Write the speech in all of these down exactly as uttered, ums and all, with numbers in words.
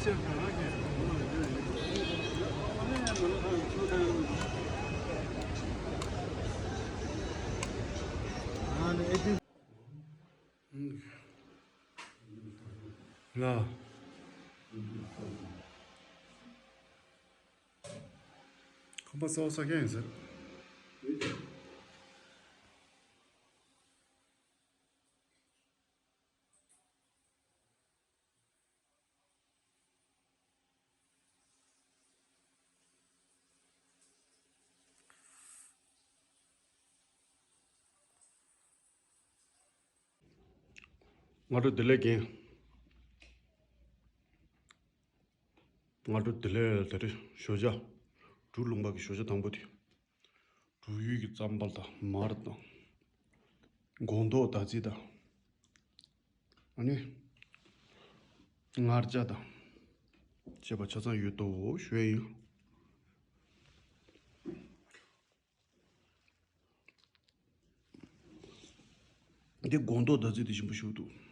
ལ། ཁང་པ་གསར་པ་གསར་རྐྱང་ཡིན་ཟེར། སྔ་དྲོ་བདེ་ལེགས་རྒན། སྔ་དྲོ་བདེ་ལེགས། དེ་རིང་ཞོགས་ཇ། འབྲུག་ལུང་པ་གི་ཞོགས་ཇ་དང་པོ་དེ། འབྲུག་ཡུལ་གྱི་རྩམ་པ་དང་མར་དང་། སྒོང་རྡོག་ཟླ་རྩི་དང་། ཨ་ནི། མངར་ཇ་དང་། བཅས་པ་ཆ་ཚང་ཡོད་དོ་ཞུ་ཡ་ཡིན། འདི་སྒོང་རྡོག་ཟླ་རྩི་དེ་ཞིམ་པོ་ཞིག་འདུག།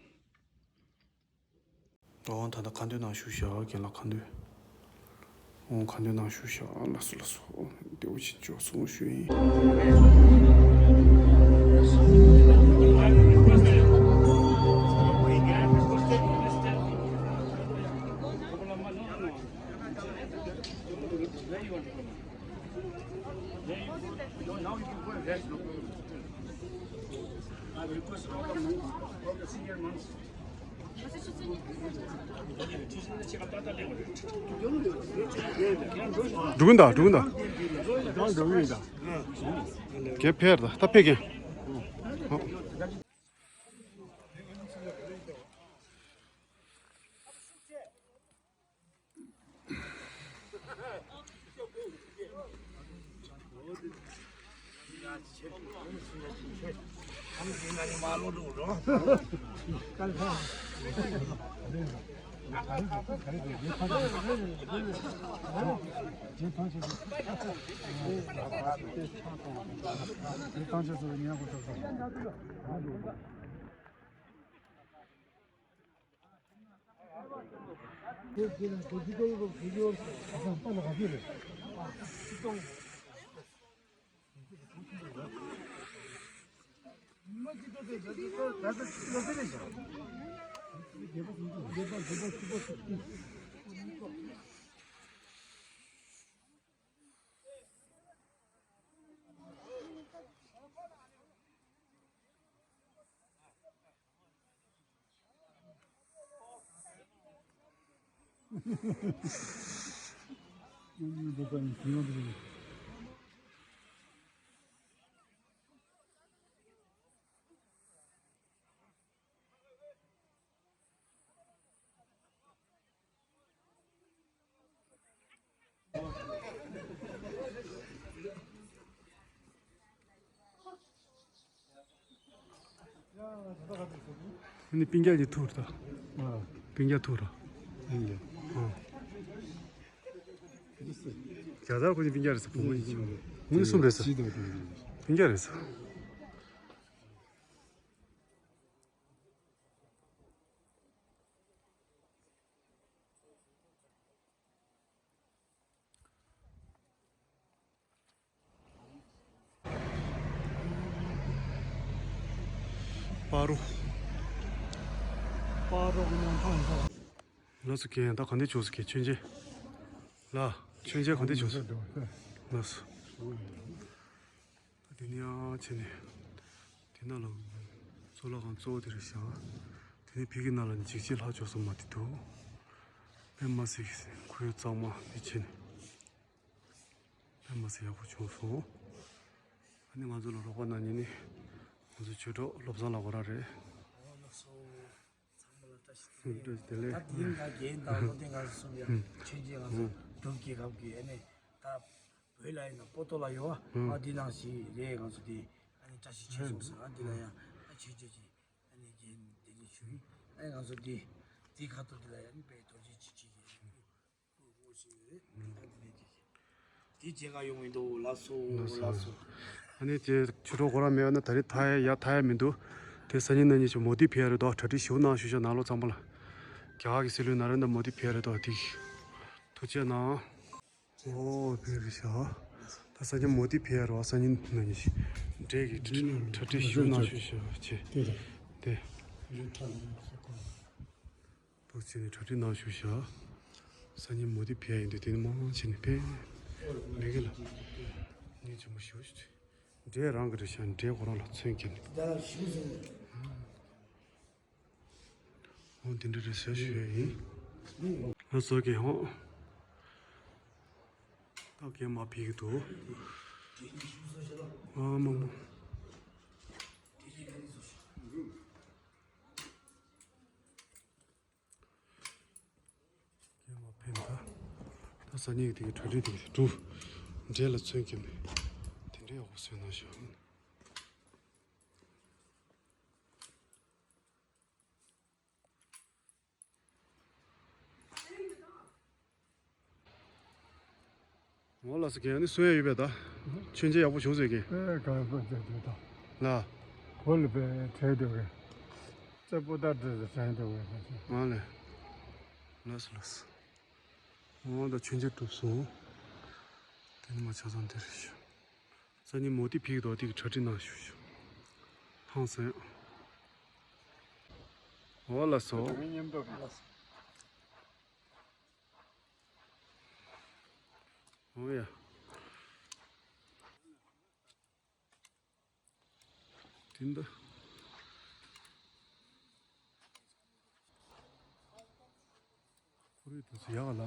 འོ་ད་ལྟ་ཁ་འདོན་ནང་བཞུགས་ཤག། རྒན་ལགས་ཁ་འདོན། འོ་ཁ་འདོན་ནང་བཞུགས་ཤག། ལགས་སོ་ལགས་སོ། བདེ་པོ་ཞིག་འཇོག་སོང་ཞུ་ཡིན། འགྲོ་གིན་ད། འགྲོ་གིན་ད། འགྲོ་གིན་ད། རྒན་ཕེབས་ད། ད་ཕེབས་རྒན། ནི་སྤུན་ཀྱག་གི་ཐུག་ར། སྤུན་ཀྱག་ཐུག་ར། ཨ། རྒྱ་དར་ཁོ་ནི་སྤུན་ཀྱག་རེད་ས། བུ་མོ་ཡིན་ཅིང་། ངུ་ནི་གསུམ་རེད་ས། སྤུན་ཀྱག་རེད་ས། སྤ་རོ། སྤ་རོ་ཉང་ཐང་། ལགས་སོ། ཁྱེད་ད་ག་འདྲ་བྱུང་སོང་། ཁྱེད་མཆོད་མཇལ། ལགས་མཆོད་མཇལ་ག་འདྲ་བྱུང་སོང་། ལགས་སོ། ད་དེ་ནས་ཡང་བྱས་ནས། དེ་ན་ལ། གཙུག་ལག་ཁང་གཙོ་བོ་དེ་རེད་ཤག། དེ་ནས་ཕ་གི་ནང་ལ་ནི་འཇིགས་བྱེད་ལྷག་བཅུག་སོང་མ་དེ་འདུག། དཔེ་མ་སྲིད་ཁོར་ཡུག་གཙང་མ་དེ་བྱས་ནས། དཔེ་མ་སྲིད་ཡག་པོ་བྱུང་སོང་། ཨ་ནི་ང་ཚོ་ལ་རོགས་པ་གནང་མཁན་ནི། ང་ཚོ་ཆོས་གྲོགས་བློ་བཟང་ལགས་ཁོ་རང་རེད། ཚང་མ་ལ་བཀྲ་ཤིས་བདེ་ལེགས། བཀྲ་ཤིས་བདེ་ལེགས། ད་དེ་རིང་ང་རྒན་དང་བློ་བརྟན་ང་ཚོ་གསུམ་ཡང་ཆོས་རྒྱལ་ང་ཚོ་འབྲུག་རྒྱལ་ཁབ་ཀྱི་ཨ་ནི་ད་བོད་ལ་ཡིན་ན་པོ་ཏོ་ལ་ཡོད་བ། ཨ་འདི་ནང་བཞིན་རེད། ང་ཚོ་དེ་ཨ་ནི་བཀྲ་ཤིས་ཆེ་སོང་ཟེར། ཨ་འདི་ལ་ཡང་ཨ་ཆོས་རྒྱལ་གྱི་ཨ་ནི་རྒན་དེ་ནི་ཞུ་ཡིན། ཨ་ནི་ང་ཚོ་དེ་དེ་ཁ་ཐུག་དེ་ལ་ཡང་དཔེ་རྡོ་རྗེ་འཇིགས་བྱེད་ཀྱི་དེ་རྗེས་ཀ་ཡོང་མི་འདུག། ལགས་སོ། ལགས་སོ། ལགས་སོ། ཨ་ནི་དེ་ཆོས་གྲོགས་ཁོ་རང་མེད་ན་ད་རེས་ཐར་ཡ་ཡ་ཐར་ཡ་མི་འདུག། དེ་སང་ཉིན་གནངས་ཉིན་ཞིག་མོ་དེ་ཕེབས་ཡ་རེད་དོ། གྲ་སྒྲིག་ཞུ་གནང་ཞུ་ཤ་ནང་ལོ་ཚང་མ་ལ། རྒྱ་གར་གྱི་སྲིད་བློན་ན་རེན་དྲ་མོ་དི་ཕེབས་རེད་དོ་དེ། ཐུགས་རྗེ་གནང་། ཨོ་ཕེབས་རེད་ཤག་ད་སང་ཉིན་མོ་དི་ཕེབས་རེད་བ། སང་ཉིན་ན་ཉིན་ཞིག་འབྲས་ཀྱི་གྲ་སྒྲིག་ཞུ་གནང་ཞུ་ཞུ་བྱས་དེ། ཐུགས་རྗེ་ནས་གྲ་སྒྲིག་གནང་ཞུ་ཤག་སང་ཉིན་མོ་དི་ཕེབས་ཡིན་དུས་དེ་ནི་མང་བྱས་ནས་ཕེབས་མེད་གི་ལ། ཉིན་ཆེན་མོ་ཞུ་ཞུ་འབྲས་རང་གི་རེད་ཤག་འབྲས་ཁོ་རང་ལ་ཚོན་གྱིན། ཨོ་འདི་འདྲ་རེད་ཟེར་ཞུ་ཡ་ཡིན། ང་ཚོ་གི་ཧོ། ད་གད་མ་ཕིག་འདུག་ཨ་མ་མ། གད་མ་ཕན་ད། ད་སང་ཉིན་དེ་གི་གྲ་སྒྲིག་དེ་གི་འགྲུབ། འབྲས་ལ་ཚོན་གྱིན་མེད། དེ་འདྲའི་ཡག་པོ་བཟོས་གནང་ཤག་འོ་ལགས་སོ། རྒན་ནི་གསོན་ཡ་ཡོད་པས་ད། མཆོད་མཇལ་ཡག་པོ་བྱུང་ཟེར་གི། ཨེ་གང་ཡག་པོ་མཇལ་འདུག་ད། ལ། གོ་ལ་པའི་བྲལ་འདུག་གི། རྩེ་པོ་ཏ་འདྲ་ཟེར་བྲལ་འདུག་གི། ང་ལས། ལགས་སོ་ལགས་སོ། འོ་ད་མཆོད་མཇལ་གྲུབ་སོང་། དེ་ནི་མ་ཆ་ཚང་དེ་རེད་ཤག་སང་ཉིན་མོ་དི་ཕིག་དོ་དེ་གི་གྲ་སྒྲིག་གནང་ཞུ་ཞུ། ཧང་སང་། འོ་ལགས་སོ། འོ་ཡ། དེ་འདྲ། ཁོར་ཡུག་དེ་ཚོ་ཡག་ལ།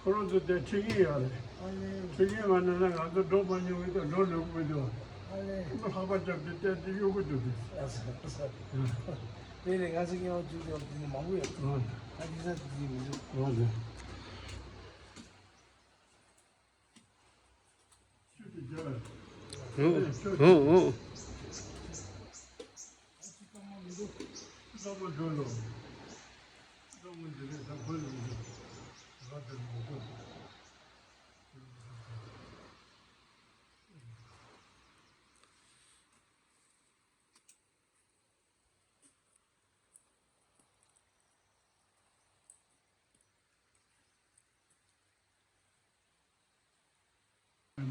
ཁོ་རང་ཚོ་དེ་ཁྲིད་ཀྱི་ཡོད་རེད། ཁྲིད་ཀྱི་མ་ནུས་ན་ང་ཚོ་འགྲོ་མ་མྱོང་གི་འདུག་འགྲོ་ལོག་གི་འདུག་ཨ་ལས། ཁོ་ལྷགས་པ་རྒྱབ་སྟེ་བལྟས་ཏེ་གཡོ་གི་འདུག་དེ། ལགས་སོ་ལགས་སོ། དེ་ནས་ང་ཚོ་མཉམ་དུ་འཇུག་ཡོང་དེ་ནི་མང་པོ་ཡོད། ཨ་ནི་ས་དེ་མི་འདུག་ཨ་ནི། ཨོ་ཨོ།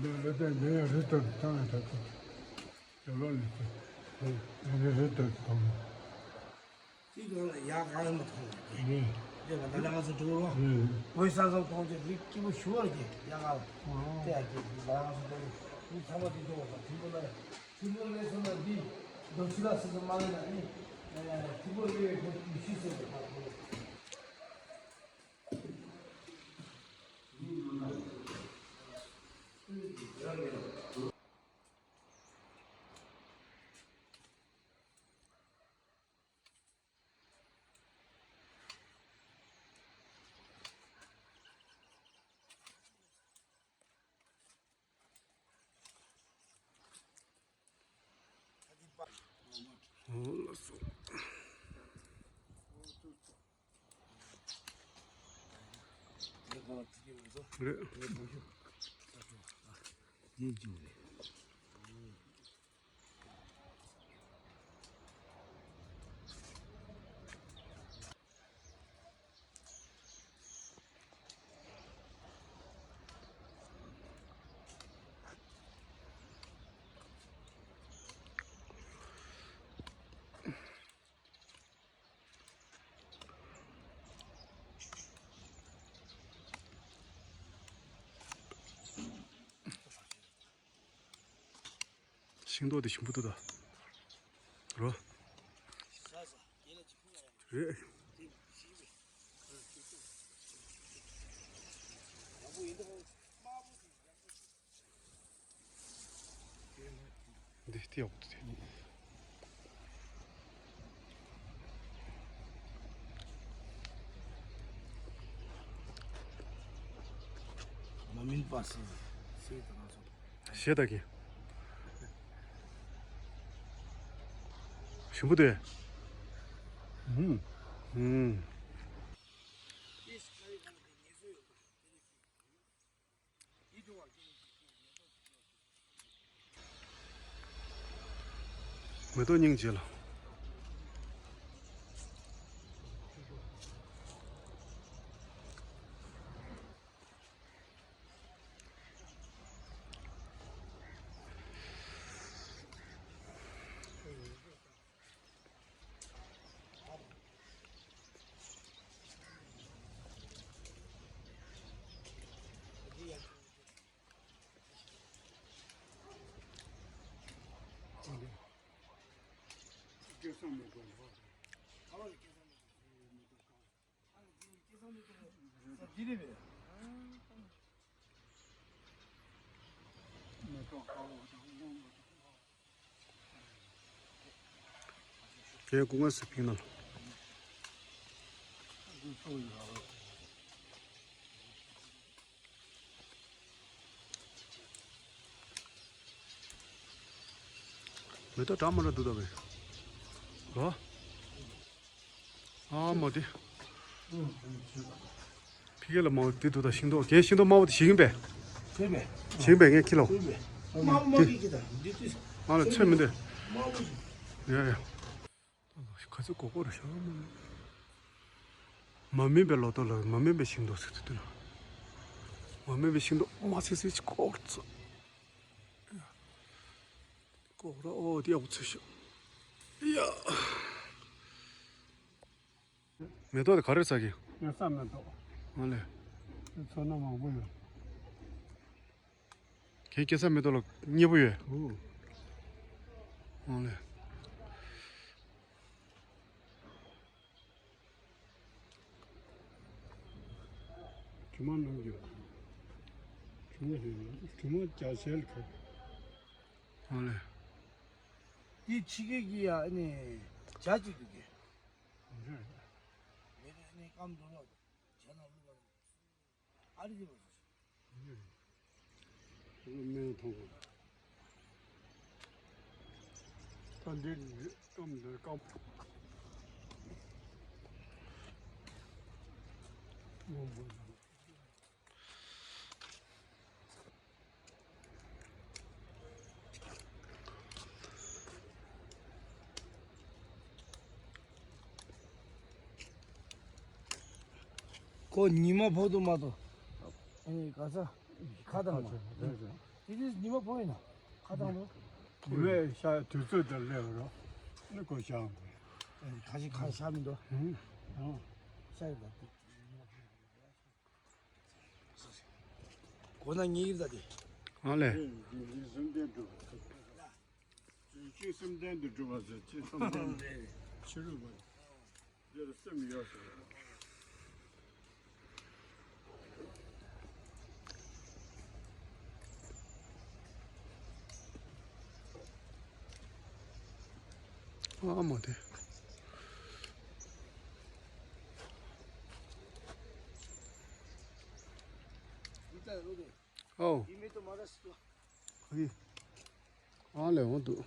འདི་རི་དེ་འདི་རི་ལྟར་དུ་བཏང་ཡང་ད་ཐུབ། དེ་ལོ་ལི་དེ། འདི་རི་ལྟར་དུ་བཏང་། དེ་དོན་ལ་ཡག་གང་ཡང་མ་མཐོང་བ་རེད། རེད། དེ་ལ་ད་ལྟ་ང་ཚོ་འགྲོ་རོགས། རེད། བོད་ས་མཚམས་མཐོང་རྒྱུ་རིགས་སྐྱིད་པོ་ཞུ་བ་རེད། ཡག་ག་ལ། ཨོ། དེ་ཡག་གི་ད་ང་ཚོ་འགྲོ་རོགས། མི་ཚང་མ་དེ་འགྲོ་བ་དང་ཐིམ་ཕུ་ལ་ཡ། ཐིམ་ཕུ་ལ་སོང་ན་འདི་རྡོ་ཆུ་ལ་སོ་སོ་མ་ལེན་ན་ནི། ཐིམ་ཕུ་ལ་ཡོད་པའི་བོད་ཀྱི་ཤི་སོ་སོ་མ་རེད། ཨོ་ལགས་སོ། རེད། ཤིང་ཏོག་དེ་ཞིམ་པོ་འདུག་ད། རོ། རེད། འདི་དེ་ཡག་པོ་འདུག་དེ། མ་སྨིན་པ་སྲིད་སྲིད་དང་སོགས། ཞེས་དག་གི། ཞིམ་པོ་དེ། ཧུམ། ཧུམ། མེ་ཏོག་སྙིང་རྗེ་ལ། ཁྱེད་སྐུ་ངལ་སེ་ཕིང་ན། མེ་ཏོག་གྲང་མོ་ར་འདུག་ད་བས། ལོ། ཨ་མ་དེ། ཕི་གེ་ལ་མ་དེ་འདུག་ད་ཤིང་ཏོག་གན་ཤིང་ཏོག་དམར་པོ་དེ་ཞིག་ཡིན་པས། ཞིག་ཡིན་པས་ངས་ཁྱི་ལོ། དེ། ང་ལ་ཚོད་མི་འདུག་ཡ་ཡ། ག་ཚོད་གོ་གོ་ར་ཤ་མ། མ་སྨིན་པའི་ལོ་ཏོག་ལ་མ་སྨིན་པའི་ཤིང་ཏོག་ཟེར་དུས་དེ་ལ། མ་སྨིན་པའི་ཤིང་ཏོག་མ་ཚེ་ཚེ་ཅིག་གོ་ར་ཚོད། ཀོག་ར་ཨོ་དེ་ཡག་པོ་ཚོས་ཤོག་ཡ། མེ་ཏོག་དེ་ག་རེ་ཟ་གི། སྐྱེ་ས་མེ་ཏོག་ཨ་ལེ། ཚོད་ན་མང་པོ་ཡོད། ཁྱེད་སྐྱེ་ས་མེ་ཏོག་ལ་མཉེས་པོ་ཡོད། ཨ་ལེ། གྲིབ་མ་སྣུམ་རྒྱུ། གྲིབ་མ་ཞིག་གྲིབ་མ་རྒྱ་ཆེ་ལ་ཁ། ཨ་ལེ། དེ་ཕྱི་རྒྱལ་གྱི་ཡ་ཨ་ནི་ཇ་གཅིག་འདུག་གི། མི་རེ་ཨ་ནི་སྐམ་འགྲོ་ལ་ཇ་ནང་བླུགས་པ། ཨ་རི་རི་བ། སྨན་ཐོག་ད་འདི་སྐམ་འདི་སྐམ། ཁོ་ཉི་མ་ཕོག་ཏུ་མ་གཏོགས། ཨ་ནི་ག་ས་ཁ་བཏང་མ། དེ་དུས་ཉི་མ་ཕོག་ཡིན་ན་ཁ་བཏང་དུ། དེ་བས་ཤ་དུས་ཚོད་དེར་སླེབས་རོགས། ཨ་ནི་ཁོ་ཤ་འོང་གི། ཁ་ཤས་ཁ་ཤ་མི་འདུག་ཨང་། ཤ་ཡོད་པ། གོ་ན་ཉིད་ཡིན་ད་དེ། ཨ་ལས། རྒྱུད་སེམས་ལྡན་སྒྲུབ་པ། རྒྱུད་སེམས་ལྡན་དུ་སྒྲུབ་པ་ཟེར་ཅེས་བསམ་གཏན་ནས་ཕྱི་རོལ་པ། འདིར་སེམས་ཡོད་ཟེར། ཨ་མ་དེ། ཨོ། ཨ་ལས་འོང་འདུག་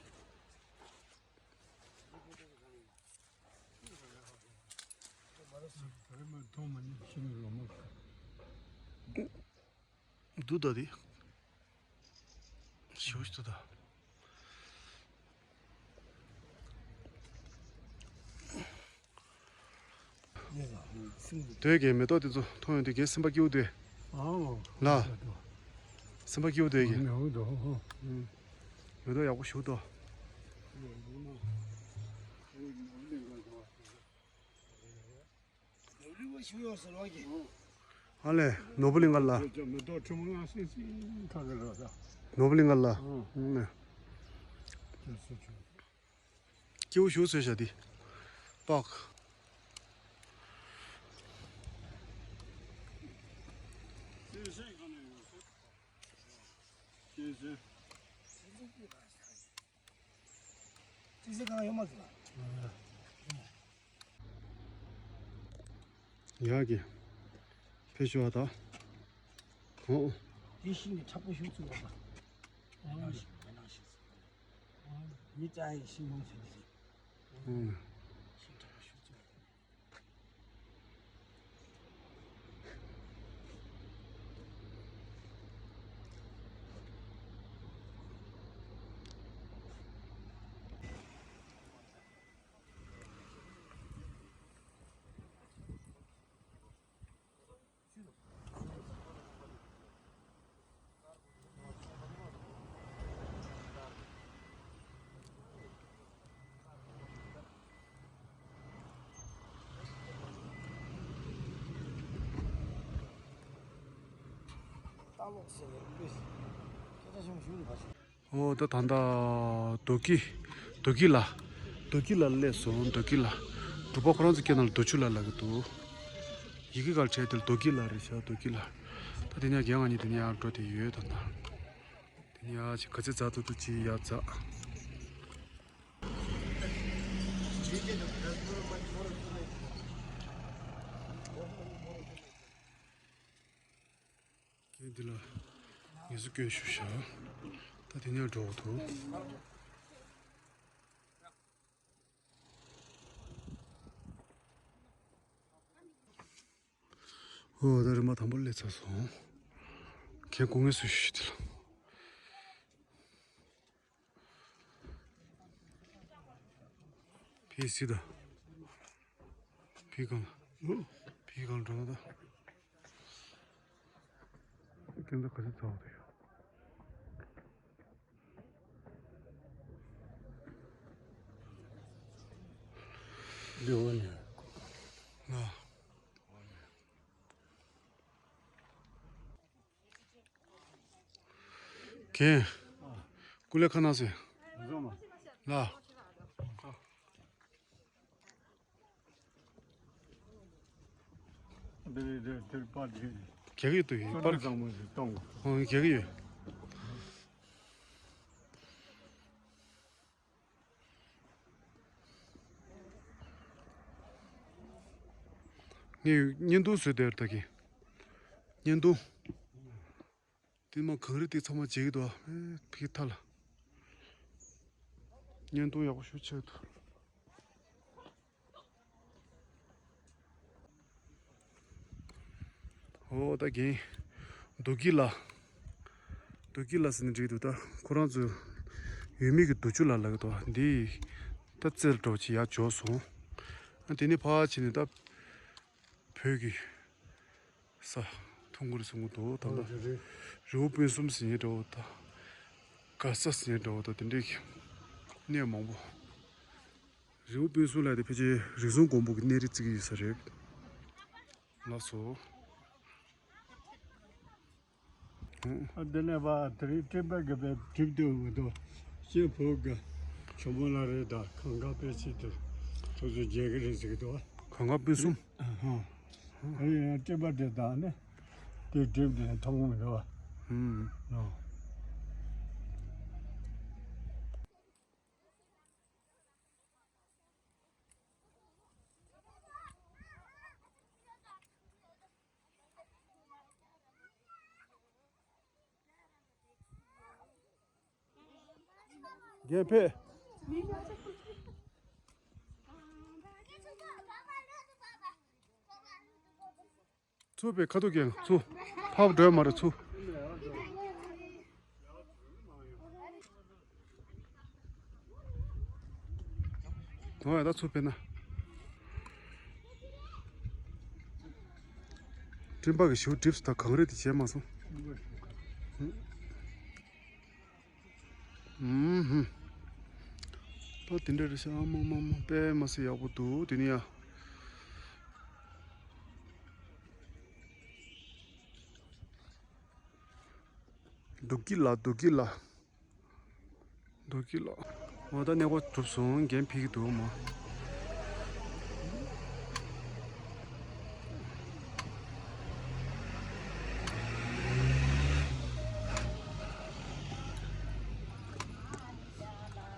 འདུག་ད་དེ། ཞུ་ཞུ་ད། དོལ་གྱི་མེ་ཏོག་དེ་ཚོ་མཐོང་ཡོང་དུས་རྒན་སེམས་པ་སྐྱིད་པོ་འདུག་ཨང་། ལ། སེམས་པ་སྐྱིད་པོ་འདུག་གི། མེ་ཏོག་ཡག་པོ་ཞིག་འདུག་ཨ་ལས། ནོར་བུ་གླིང་ག་ལ། ནོར་བུ་གླིང་ག་ལ། ཨང་། སྐྱེ་བོ་ཞུགས་ཚོས་བྱ་དེ། པག་ཡག་གི་ཕེབས་ཤོག་ད། ཨོ། དེ་ཤིང་གི་མཁྲེགས་པོ་ཞིག་བཙུགས་པ། མེ་ནང་ཞིག་མེ་ནང་ཞིག་མི་ཙ་ཡི་ཤིང་སྡོང་ཟེར་གྱི་རེད། ཨོ། ཤིང་མཁྲེགས་པོ་ཞིག་བཙུགས་པ། ལྟ་ལོག་ཟེར་བའི་དཔེ། སྐད་ཆ་ཆེན་པོ་ཞུ་ནི་མ་བྱུང་། ཨོ་ད་ད་ལྟ་རྡོ་སྐྱེས། རྡོ་སྐྱེས་ལ། རྡོ་སྐྱེས་ལ་སླེབས་སོང་། རྡོ་སྐྱེས་ལ། འབྲུག་པ་ཁོ་རང་ཚོ་སྐད་ནང་ལ་རྡོ་ཆུ་ལ་ལབ་ཀྱི་འདུག་ཡི་གེ་ག་ལ་བྲིས་དེ་ལ་རྡོ་སྐྱེས་ལ་རེད་ཤག་རྡོ་སྐྱེས་ལ། ད་དེ་ནས་རྒན་ང་གཉིས་དེ་ནས་ཡར་འགྲོ་དེ་ཡོད་ད་ད། དེ་ནས་ཡར་ཅིག་ག་ཚོད་འཛེག་ཐུབ་ཐུབ་ཅིག་ཡར་འཛེག་ཁྱེད་འདི་ལ་ངལ་གསོ་སྐྱོན་ཞུ་བཞག་ད་དེ་ནས་འགྲོ་འདུག་ཨོ་ད་རིམ་པ་དང་པོ་སླེབས་ཚར་སོང་། ཁྱེད་སྐུ་ངལ་གསོ་ཞུ་ཞུ་དེ་ལ། ཕི་སི་ད། ཕི་གང་། ཕི་གང་འགྲོ་ན་ད། སྐྱོན་ད་ག་ཚོད་ཚ་བ་དུ་ཡོད། འདི་འོ་ནས། ལ། ཁྱེད། ཀུ་ལེ་ཁ་ན་སེ། ལ། འདིར་འདིར་འདིར་པར་འདི། རྒྱག་གི་འདུག་ཡིན་པར། བཟང་མོ་ཞིག་གཏོང་། ཨོ་རྒྱག་གི་ཡོད། ངས་བརྙན་ཐུང་བཟོས་བསྡད་ད་གི། བརྙན་ཐུང་། དེ་མ་གངས་རི་དེ་ཚང་མ་མཇལ་གི་འདུག་ཨེ་ཕི་ཐ་ལ། བརྙན་ཐུང་ཡག་པོ་ཞིག་ཆགས་འདུག་ཨོ་ད་རྒན། རྡོ་སྐྱེས་ལ། རྡོ་སྐྱེས་ལ་ཟེར་ནས་བྲིས་འདུག་ད་ཁོ་རང་ཚོ་ཡུལ་མི་གི་རྡོ་ཆུ་ལ་ལབ་ཀྱི་འདུག་འདི་ད་རྩེ་ལ་འགྲོ་ཆེད་ཡར་འབྱོར་སོང་། ཨ་དེ་ནས་ཕར་ཕྱིན་ནས་ད་བོད་ཀྱི་ས་མཐོང་གི་རེད་གསུང་གི་འདུག་ད་ད་རི་བོ་སྤུན་གསུམ་ཟེར་མཁན་འདྲ་བོ་ད། མགར་ས་ཟེར་མཁན་འདྲ་བོ་ད་དེ་འདྲའི་གི་གནས་མང་པོ། རི་བོ་སྤུན་གསུམ་ལ་དེ་ཕལ་ཆེར་རིགས་གསུམ་མགོན་པོ་གི་གནས་རི་བརྩི་གི་ཡོད་ས་རེད། ལགས་སོ། ཨ་དེ་ནས་བ་དེ་རིང་སྤྲིན་པ་གི་བའི་གྲིབ་དུ་མི་འདུག་སྐྱེས་ཕོ་གི་ཇོ་མོ་ལ་རེད་ད་གངས་དཀར་པད་ཚལ་དུ་ཐུགས་སུ་མཇལ་གི་རེད་ཟེར་གི་འདུག་གངས་དཀར་སྤུན་གསུམ། ཨ་ཧ། ཨ་ཡ་སྤྲིན་པ་དེ་དང་ནི་དེ་གྲིབ་དེ་མཐོང་མི་འདུག་བ། ཧུམ། ཨ། རྒན་ཕེབས། ཚུར་ཕེབས། ཁ་ཐུག་རྒན་ཚུར་ཕར་འགྲོ་ཡ་མ་རེད་ཚུར། འོ་ཡ་ད་ཚུར་ཕེབས་ན། སྤྲིན་པ་གི་ཞུ་གྲིབ་སུ་ད་གངས་རི་དེ་བྱས་མ་སོང་། ཨུམ་ཧུམ། ད་དེ་འདྲ་རེད་ཤག་མ་མ་མ་དཔེ་མ་སྲིད་ཡག་པོ་འདུག་དེ་ནི་ཡ། རྡོ་སྐྱེས་ལ་རྡོ་སྐྱེས་ལ། རྡོ་སྐྱེས་ལ། འོ་ད་གནས་སྐོར་གྲུབ་སོང་། འགན་ཕིག་གི་འདུག་མོ།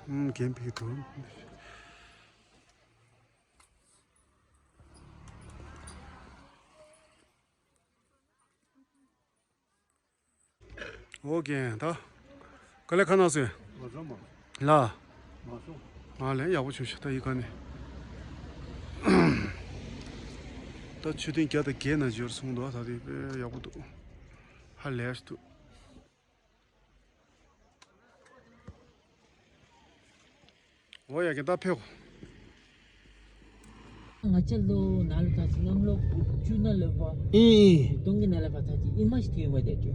ཨུམ། འགན་ཕིག་གི་འདུག་ཨོ་ཀེ། ད་དཀའ་ལས་ཁག་གནང་སོང་། ལ། ང་ལས་ཡག་པོ་བྱུང་ཤག་ད་ཡི་ག་ནས། ད་མཆོད་རྟེན་བརྒྱ་དང་བརྒྱད་ན་འབྱོར་སོང་འདུག་ད་དེ་དཔེ་ཡག་པོ་འདུག་ཧ་ལས་འདུག་འོ་ཡ་གི་ད་ཕེབས། ང་ཅག་ལོ་ན་ལོ་ད་ཅི་གནམ་ལོ་བཅུ་ན་ལོ་བ། ཨེ། སྟོང་གི་ན་ལོ་བ་ད་ཅི་ཨི་མ་ཞིག་ཐོན་བ་དེ་ཅོ།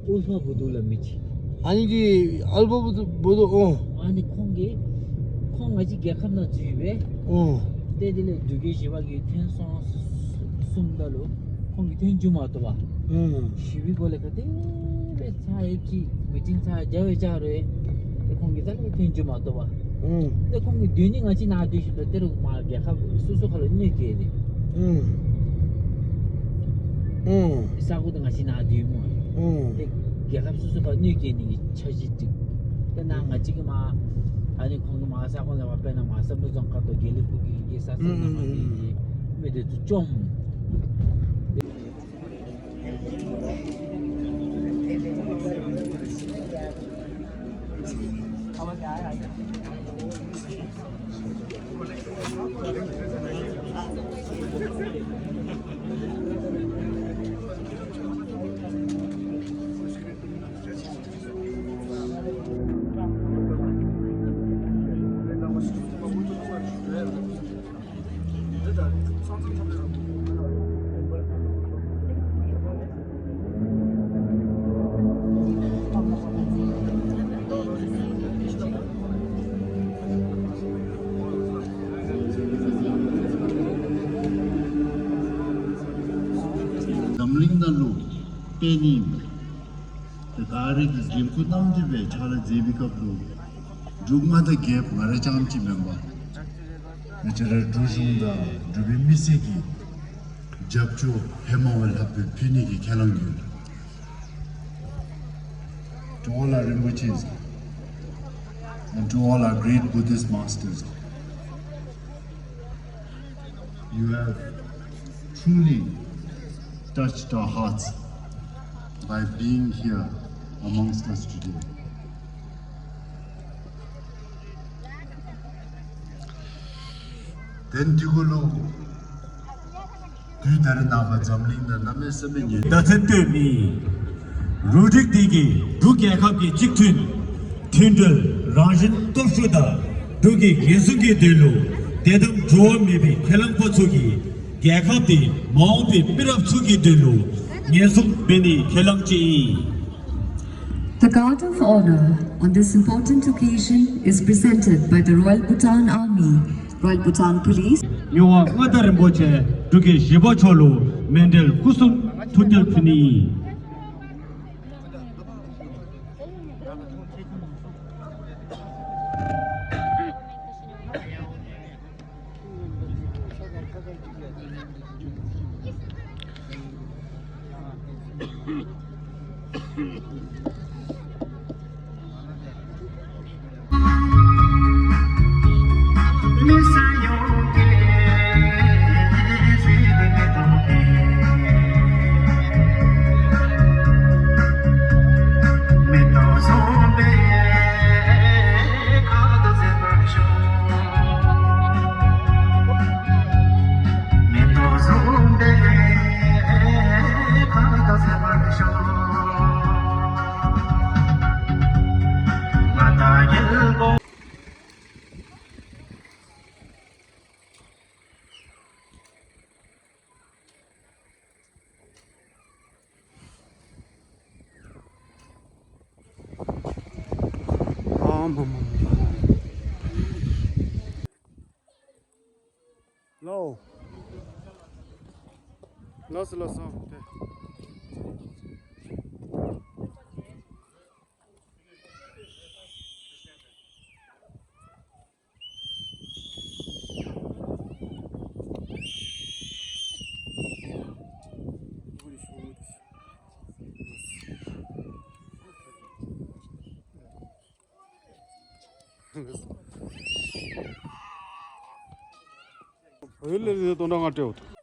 ཨུ་སྨ་བུ་དུ་ལ་མི་ཅི། ཨ་ནི་གི་ཨལ་བ་བུ་དུ་བུ་དུ་ཨོ། ཨ་ནི་ཁོང་གི་ཁོང་ང་ཅི་རྒྱལ་ཁབ་ན་འཛུལ་བས། ཨོ། དེ་དེ་ལས་འབྲུག་རྒྱལ་བཞི་པ་གི་ཐོན་སོང་གསུམ་ད་ལོ་ཁོང་གི་ཐོན་རྒྱུ་མ་གཏོགས་པ། ཨུམ། ཞི་བའི་སྒོ་ལས་ཁ་དེ་བས་ཚ་ཡོད་ཅི་མི་ཏིང་ཚ་རྒྱ་བའི་ཅག་རེད། དེ་ཁོང་གི་ད་ལོ་ཐོན་རྒྱུ་མ་གཏོགས་པ། ཨུམ། དེ་ཁོང་གི་སྡོད་ནི་ང་ཅི་ན་སྡོད་བཞིན་དུ་དེ་རུ་མ་རྒྱལ་ཁབ་སོ་སོ་ཁ་ལ་གནོད་སྐྱེལ་ཏེ། ཨུམ། ཨུམ། ས་གོ་དེ་ང་ཅི་ན་སྡོད་མོ། ཨུམ། དེ་རྒྱལ་ཁབ་སོ་སོ་ཁ་གནོད་སྐྱེལ་ནི་གི་འཆར་གཞི་སྒྲིག་དེ་ན་ང་ཅི་གི་མ་ཨ་ནི་ཁོང་གི་མ་ས་གོ་ལ་མ་དཔེར་ན་མ་བསམ་བློ་ཚང་ཁ་དོ་དགེ་ལེགས་ཕུག་གི་ཡི་གེ་ས་ས་ན་མ་དེ་གི་མི་དེ་ཚོ་བཅོམ། འཛམ་གླིང་ནང་ལུགས་སྤེལ་ནི་ཡིན་པས། དེ་ག་རེ་གི་འགན་ཁུར་གནང་དུས་པའི་ཕྱག་ལས་མཛད་པའི་སྐབས་ལུ། འབྲུག་མངའ་བདག་རྒྱལ་པོ་ང་རང་རྐྱངམ་གཅིག་མིན་པ། ང་བཅས་ར་འབྲུག་གཞུང་དང་འབྲུག་པའི་མི་སེར་གྱི་རྒྱབ་སྐྱོར་ཧེ་མ་བ་ལྷག་པའི་ཕུལ་ནི་གི་ཁས་བླངས་ཡོད། To all our Rinpoches and to all our great Buddhist masters, you have truly touched our hearts by being here amongst us today. དེ་འདི་གུ་ལུ། དུས་ད་རེས་ནངས་པ་འཛམ་གླིང་ན་གནམ་མེད་ས་མེད་ཉེ། ཟླ་ཚེ་སྟོད་ནི། རུ་སྒྲིག་འདི་གིས་འབྲུག་རྒྱལ་ཁབ་ཀྱི་གཅིག་མཐུན། མཐུན་སྒྲིལ། རང་བཞིན་སྟོབས་ཤུགས་དང་འབྲུག་གི་འགན་སྲུང་གི་དོན་ལུ། དད་དམ་འགྲོ་བ་མེད་པའི་ཁས་བླངས་པ་ཚུ་གིས་རྒྱལ་ཁབ་འདི་མ་འོངས་པའི་མི་རབས་ཚུ་གི་དོན་ལུ་ཉེན་སྲུང་འབད་ནི་ཁས་བླངས་ཅིག་ཨིན། The guard of honor on this important occasion is presented by the Royal Bhutan Army, Royal Bhutan Police. མི་དབང་མངའ་བདག་རིན་པོ་ཆེ་འབྲུག་རྒྱལ་བཞི་པ་མཆོག་ལུ་མཎྜལ་སྐུ་གསུང་ཐུགས་རྟེན་ཕུལ་ནི། ཨ་མ་མ་མ། ལོ། ལགས་སོ་ལགས་སོ། དེ། བོད་ལས་རིགས་སྟོང་ཕྲག་ལྔ་སྤྲད་འོ།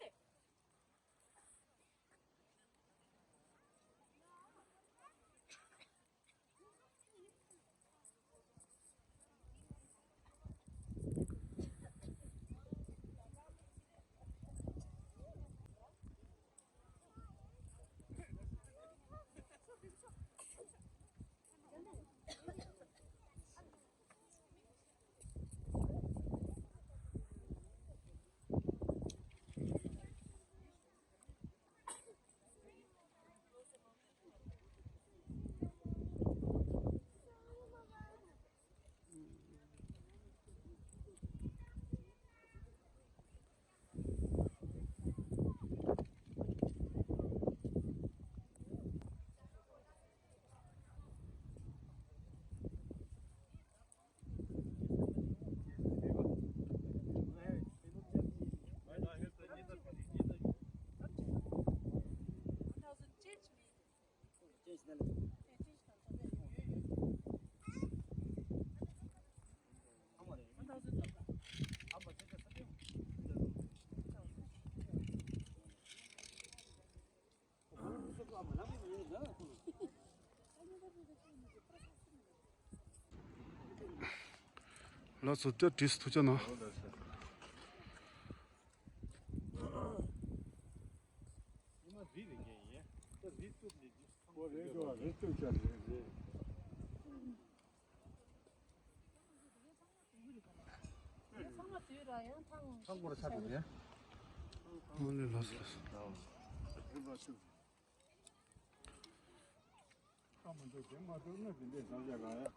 ལགས་སོ། བཅར་དྲིས་ཐུགས་རྗེ་གནང་། ཚང་མ་དུས་ར་ཡང་ཐང་། ཐང་པོར་ཆགས་པའི་ནས། ཨོ་ལེ། ལགས་སོ་ལགས་སོ། ཨ་མ་འདུག་དེ་མ་གཏོགས་ན་དེ་འདྲས་བཟང་བྱ་ག་ཡ།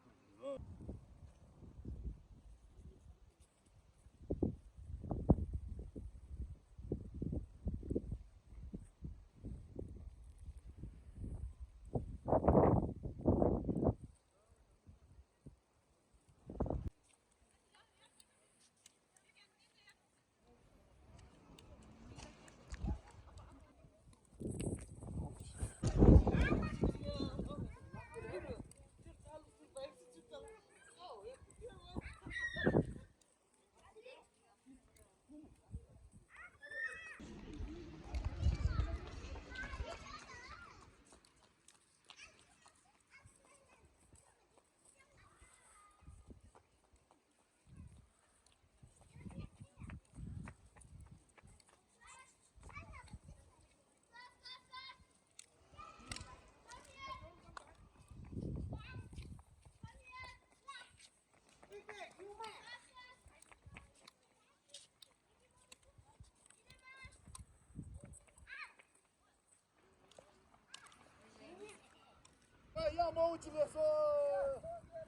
ཡ་མོ་ཅི་ལས་སོ།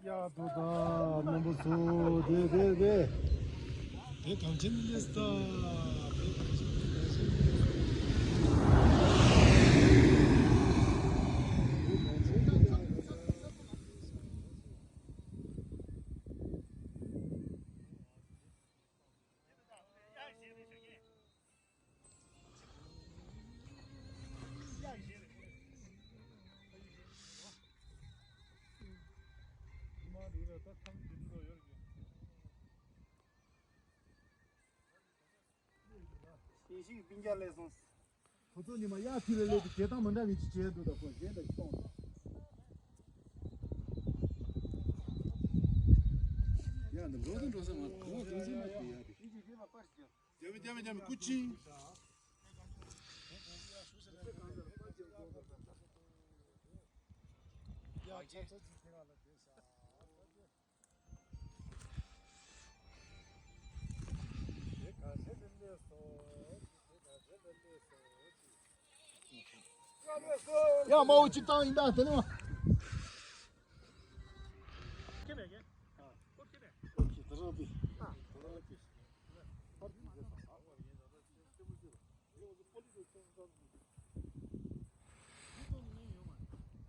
ཡ་དོ་ད་རྣམ་པ་ཚོ་དེ་དེ་དེ། དེ་གང་ཅི་ལས་ད། དེ་གང་ཅི་ལས་ད། ཞིང་ཞིང་སྤུན་ཀྱག་ལས་སོང་། ཁོ་ཚོ་ཉི་མ་གཡག་ཐི་ལེ་ལེ་དེ་བྱེད་སྟངས་མི་འདྲ་བའི་ཅིག་བྱས་འདུག་ད་ཁོ་གཞན་དང་ཅིག་གཏོང་དང་། ཡ་འདི་འགྲོ་དང་འགྲོ་ས་མ་གོང་དུང་སེམས་མ་དེ་ཡ་དེ། རྒྱ་མི་རྒྱ་མི་རྒྱ་མི་ཀུ་ཅི། ཡ་ཅེ། ཡ་མའོ་ཅིག་བཏང་ཡིན་ད་དེ་ནས།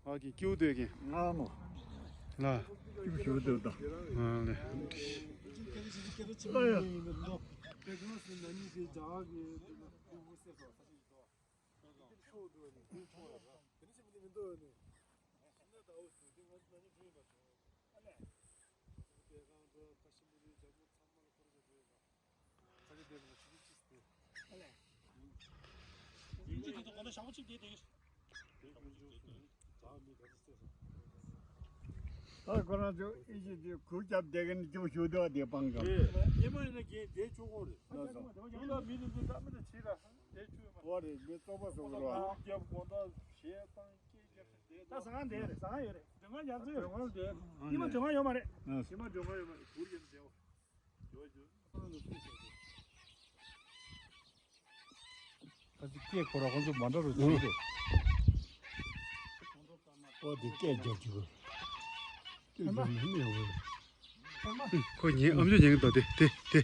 ཨ་ཀི་ཀིའུ་དེ་ཀི། ང་མོ། ལ། ཀིའུ་ཞུ་དེ་ད། ང་ལེ། ཨ་ཡ། ད་ཁོ་རང་ཚོ་ཨི་ཅི་དེ་གུར་རྒྱབ་བསྡད་མཁན་ཅུང་ཞུ་དོ་དེ་སྤང་ག་ཉི་མ་ཡིན་ན་གྱེན་དེ་ཆུ་ཁོར་རེད། ད་ད་ད་མི་དེ་ཚོ་ད་མི་དེ་ཆི་ར་དེ་ཆུ་ཡོད་མ་རེད། ཁོ་རེད་མི་བཙོག་པ་བཟོ་གི་རེད་བ། གུར་རྒྱབ་དགོང་དག་གཞས་བཏང་སྐད་རྒྱབ་ས་དེ་ད་ཟ་ཁང་དེ་རེད། ཟ་ཁང་ཡོད་རེད། མགྲོན་ཁང་རྒྱ་མཚོ་ཡོད་རེད། མགྲོན་ཁང་དེ་ཉི་མ་མགྲོན་ཁང་ཡོད་མ་རེད། ཉི་མ་མགྲོན་ཁང་ཡོད་མ་རེད། གུར་རྒྱབ་བསྡད་བ། ཁ་ཅིག་སྐད་ཁོ་ར་ཁོ་ཚོ་མ་འདྲ་རུ་ཆུང་དུ། ཨོ་དེ་སྐད་རྒྱག་གི་གོ། སྐད་རྒྱག་མི་མི་ཡོང་གི། ཁོ་ཉན་ཨམ་ཅོག་ཉན་གི་འདུག་དེ་དེ་དེ།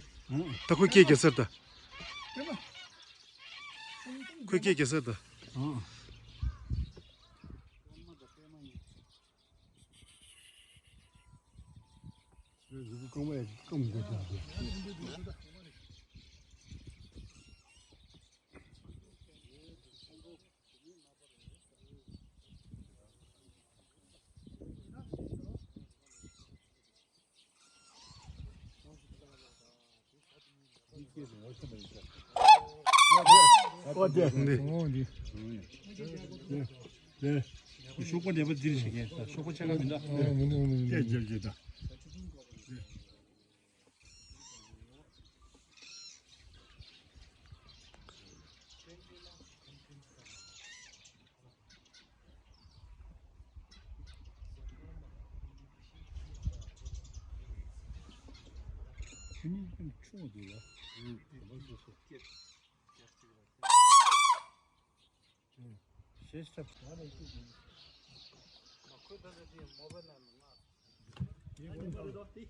ད་ཁོ་སྐད་རྒྱག་ས་རེད་ད། ཁོ་སྐད་རྒྱག་ས་རེད་ད། རེད་རེད། རྐང་པ་རྐང་མི་འདུག་ད་དེ། ཨོ་དེ། འདི། དེ། ཤོག་པ་འདེབས་པ་འདིར་བྱེད་མཁན་ད་ཤོག་པ་ཆག་ག་མི་འདུག་ཨ་མི་འདུག་མི་འདུག་མི་འདུག་སྐད་རྒྱབ་རྒྱབ་ད། ཆུ་ནི་ཅུང་ཆུང་བ་འདུག་ལ། ཨུ། དེ་མ་སོ་སོ་སྐད། ཞེས་ཐབས་ང་ལས་ཤེས་ཀྱི། ཁོས་ད་ལྟ་དེ་མོ་བ་ན་ང་། ཡིན་ཁོ་ཐབས་ལ་དེ།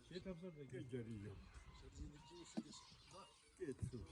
ཞེས་ཐབས་སར་དེ་སྐད་རྒྱག་རིགས་ཡོད། སྐད་ཚུགས།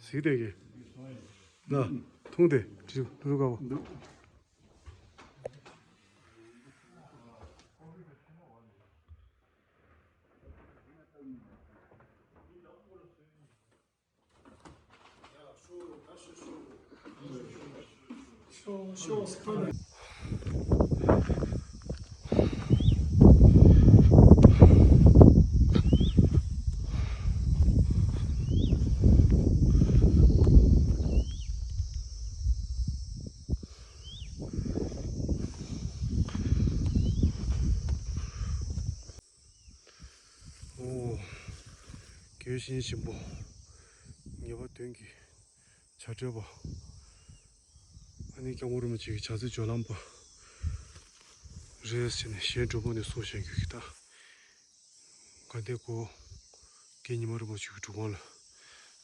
གཟིགས་དེ་གི། ན། ཐུང་དེ། དྲི་རུ་དཀར་པོ། ཨོ། རྒྱལ་བའི་བཤེས་གཉེན་ཆེན་པོ། ངེས་པར་དོན་གྱི་བྱ་བྲལ་བ། ཨ་ནི་སྐྱབས་མགོན་རིན་པོ་ཆེ་གི་བྱ་ཚིག་སྦྱོར་ལམ་པ། རེད་ཟེར་ནས་གཞན་སྒྲུབ་ཕུག་ནས་གསུངས་བཞག་རྒྱུ་གི་ད། དགའ་ལྡན་སྐུ། རྒན་ཉི་མ་རིན་པོ་ཆེ་གི་སྒྲུབ་ཁང་ལ།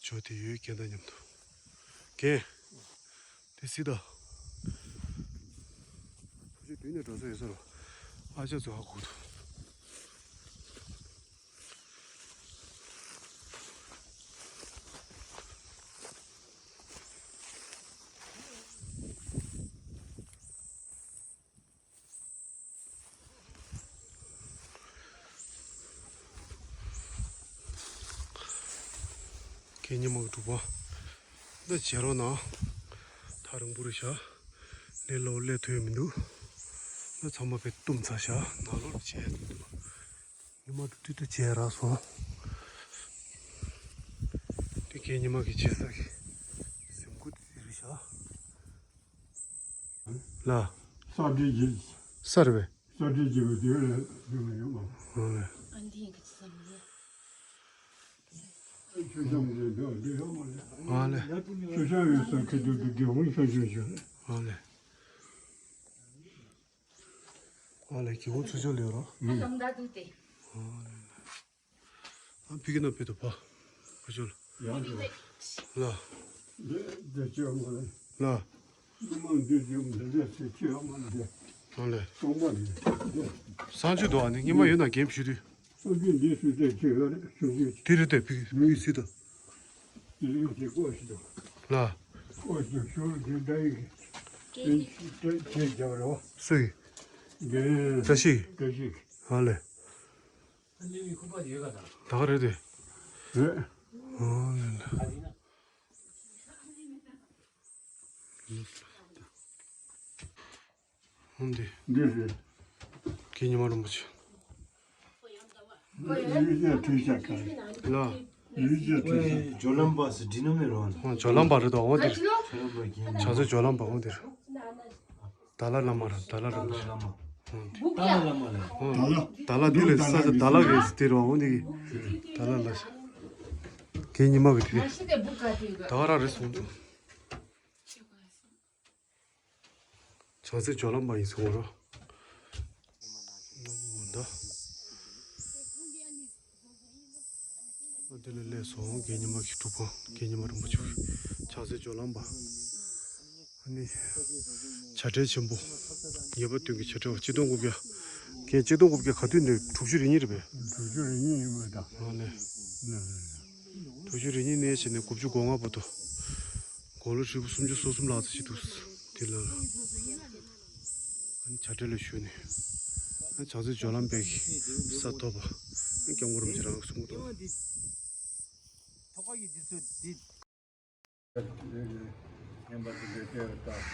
ཇོ་དེ་ཡོད་རྒན་དང་མཉམ་དུ། རྒན། དེ་སྲིད་ད། ཁོ་ཚོས་མདུན་ནས་འགྲོ་ས་ཡོད་ས་རེད། ཨ་ཅག་ཚོ་ཧ་གོ་འདུག་རྒན་ཉི་མ་གི་སྒྲུབ་ཁང་། འདི་བྱེད་རོགས་གནང་། ཐག་རིང་པོ་རེད་ཤག་ལས་སླ་པོ་སླེབས་ཐུབ་ཡ་མི་འདུག་ད་ཚང་མ་དཔེ་བཏུམས་ཚར་ཤག་ནང་ལོགས་ལ་བྱེད་ཡ་མི་འདུག་ཉི་མ་དུས་དུས་བྱས་རག་སོང་། དེ་གའི་ཉི་མ་གི་བྱས་ས་གི་གཟིམ་ཁུག་དེ་རེད་ཤག་ལ། ས་བྲིས་ཀྱི། ས་རེད་པས། ས་བྲིས་ཀྱི་བུ་དེ་ལ་ཡོང་ཡོང་མ། ཨོ་ལེ། ཨ་འདི་ཡིན་གི་ཙམ་ལས། ཆུ་ཤོང་རེད་འདུག་འདི་ཡོང་མ་རེད། ཨོ་ལེ། ཆུ་ཤོང་ཡོད་ས་ཁེ་དུ་དུ་དེ་ཧུང་ཤོང་ཤོང་ཤོང་རེད། ཨོ་ལེ། ཨ་ལས་ཀྱི་འོ་ཚུར་ཕྱོགས་ལས་རོ། ཨ་ལམ་ད་འདུག་སྟེ། ཨ་ཕི་གི་ན་ཕི་དུ་ཕ། ཕ་ཆོལ། ཡང་དུ། ལ། འདི་འདི་ཅོ་མ་ལ། ལ། མ་འདི་ཅོ་མ་ལ་ཅི་ཅོ་མ་འདི། ཨ་ལེ། སོང་མ་འདི། སང་ཆུ་དོ་ཨ་ནི་ཉི་མ་ཡོད་ན་གེམ་ཞུ་དུས། སང་ཆུ་འདི་ཞུ་དེ་ཅི་ཡོད་རེད་ཞུ་རྒྱུ། དེ་རེད་དེ་ཕི་གི་ཕི་གི་སི་དོ། དེ་རིང་གི་ཀོ་ཞིག་དང་། ལ། ཀོ་ཞིག་ཞུ་རྒྱུ་འདྲ་ཡིན་གི། དེ་དེ་རྒྱབ་རོ། སུ་ཡིན། རྒན། བཀྲ་ཤིས། བཀྲ་ཤིས། ཨ་ལེ། ད་ག་རེད་དེ། རེད། ཨ་ལེ་ལེ། འོན་ཏེ། འདི་རེད། རྒན་ཉི་མ་རིན་པོ་ཆེ། ཡུལ་ཅན་དུས་ཤ་ཁ། ལ། ཡུལ་ཅན་དུས་ཤ། ཇོ་ལམ་པ་སི་འདི་ནང་མི་རོ། ཨོ་ཇོ་ལམ་པ་རེད་དོ་འོ་དེ་རེད། ཇོ་ལམ་པ་རྒན། བྱང་རྩེ་ཇོ་ལམ་པ་འོ་དེ་རེད། ད་ལ་བླ་མ་ར་ད་ལ་རིན་པོ་ཆེ། ད་ལ་བླ་མ་ལ། ཨོ་ད་ལ་འདི་ལས་ས་ཆ་ད་ལ་གི་དེ་རོ་འོ་དེ་གི། ད་ལ་ལ། རྒན་ཉི་མ་གི་དེ་རེད། ད་ག་ར་རེད་སོང་དུ། བྱང་རྩེ་ཇོ་ལམ་པ་ཡིན་ཟེར་བ་རོ། འདི་ལས་སླེབས་སོང་། རྒན་ཉི་མ་གི་སྒྲུབ་ཁང་། རྒན་ཉི་མ་རིན་པོ་ཆེ་བྱང་རྩེ་ཇོ་ལམ་པ། ཨ་ནི་བྱ་བྲལ་ཆེན་པོ། ངེས་པ་དོན་གྱི་བྱ་བྲལ་བ་གཅིག་སྟོང་དགུ་བརྒྱ། རྒན་གཅིག་སྟོང་དགུ་བརྒྱ་ག་དུས་ནས་དྲུག་ཅུ་རེ་གཉིས་རེད་པས། དྲུག་ཅུ་རེ་གཉིས་ཡིན་པ་དང་། ཨ་ནི། དྲུག་ཅུ་རེ་གཉིས་ནས་བྱས་ནས་དགུ་བཅུ་གོ་ལྔ་བར་དུ། དགུང་ལོ་ཧྲིལ་པོ་སུམ་ཅུ་སོ་གསུམ་ལྷག་ཙམ་ཞིག་འདུག་དེ་ལ། ཨ་ནི་བྱ་བྲལ་ལ་བཞུགས་ནས། ཨ་བྱང་རྩེ་ཇོ་ལམ་པའི་ས་ཐོབ་པ། ཨ་སྐྱབས་མགོན་རིན་པོ་ཆེ་རང་གསུང་གི་འདུག་ཐོག་ཁ་གི་འདི་ཚོ་འདི། ངན་པ་དེ་འདྲའི་སྐད་རུ་བཏང་།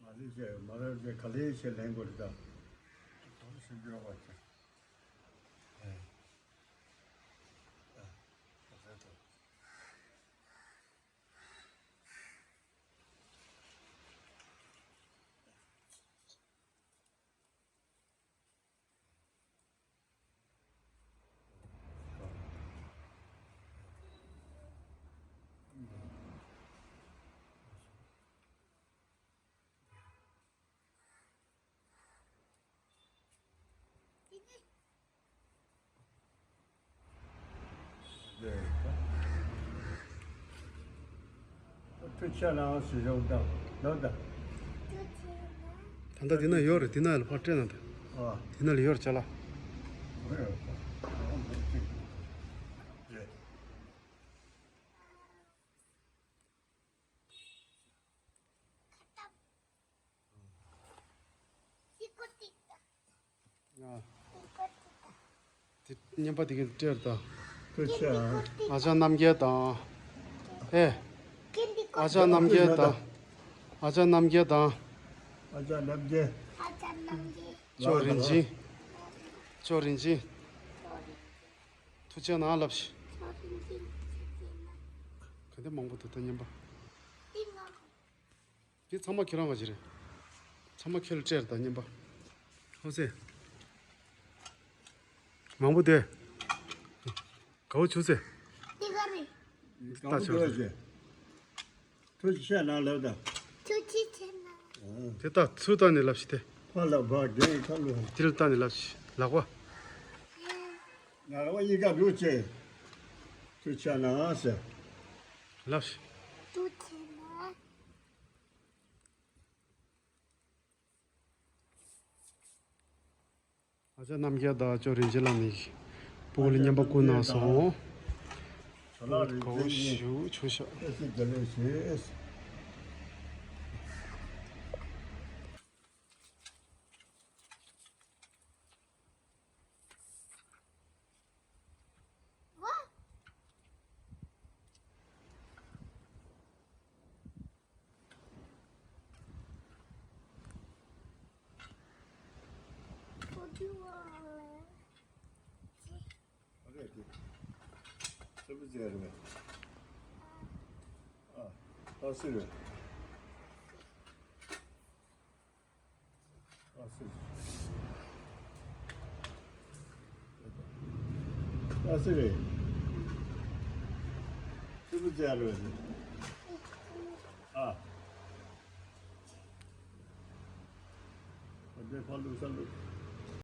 མ་ལུས་བྱས་མ་རབས་བྱས་ག་ལེ་བྱས་ལེན་དགོས་རེད་ད། དོན་ཞིག་འཇོག་པ་བྱས། ཐུགས་ཆེ་གནང་ཞུ་ཞུ་དང་ལོ་དང་། ད་ལྟ་འདི་ན་ཡོད་རེད། འདི་ན་ལ་ཕར་སྤྲད་ན་འདི། ཨ། འདི་ན་ལ་ཡོད་རེད་ཅ་ལག་ཨ། དེ་བརྙན་པ་དེ་གའི་སྤྲད་དང་། ཐུགས་རྗེ་ཆེ། ཨ་ཅག་རྣམ་རྒྱལ་དང་། ཨེ། ཨ་ཅག་རྣམ་རྒྱལ་དང་། ཨ་ཅག་རྣམ་རྒྱལ་དང་། ཨ་ཅག་རྣམ་རྒྱལ། ཅོ་རིན་ཆེན། ཅོ་རིན་ཆེན། ཐུགས་རྗེ་གནང་ལབ་ཤིག་ག་འདི་མང་པོ་འདུག་ད་བརྙན་པ། འདི་ཚང་མ་ཁྱེད་རང་ག་ཅི་རེད། ཚང་མ་ཁྱེད་ལ་སྤྲད་རེད་ད་བརྙན་པ། ཧོ་སེ། མང་པོ་དེ། དགའ་བོ་བྱུང་སེ། འདི་ག་རེད། ད་ཆོག་སེ། ཐུགས་རྗེ་ཆེ་གནང་ལབ་དང་། ཐུགས་རྗེ་ཆེ་གནང་། དེ་ད་ཚུར་བཏང་ནས་ལབ་ཤིག་དེ། ཕ་ལ་བ་རྒན་ཁ་ལོ། དེ་ལ་བཏང་ནས་ལབ་ཤིག་ལག་པ། ལག་པ་གཉིས་ཀ་འགྲོ་ཆེ། ཐུགས་རྗེ་ཆེ་གནང་ཟེར། ལབ་ཤིག་ཐུགས་རྗེ་ཆེ་གནང་། ཨ་ཅག་རྣམ་རྒྱལ་དང་ཅོ་རིན་ཆེན་ལགས་ནས་སྤུ་གུ་ལ་བརྙན་པར་བསྐུར་གནང་སོང་། དགའ་བོ་ཞེ་པོ་བྱུང་ཤག་ཨ་སི་རེད། ཆུ་བུ་ཙེ་ཨ་རོ་རེད། ཨ། འདི་ཕ་ལུག་ས་ལུག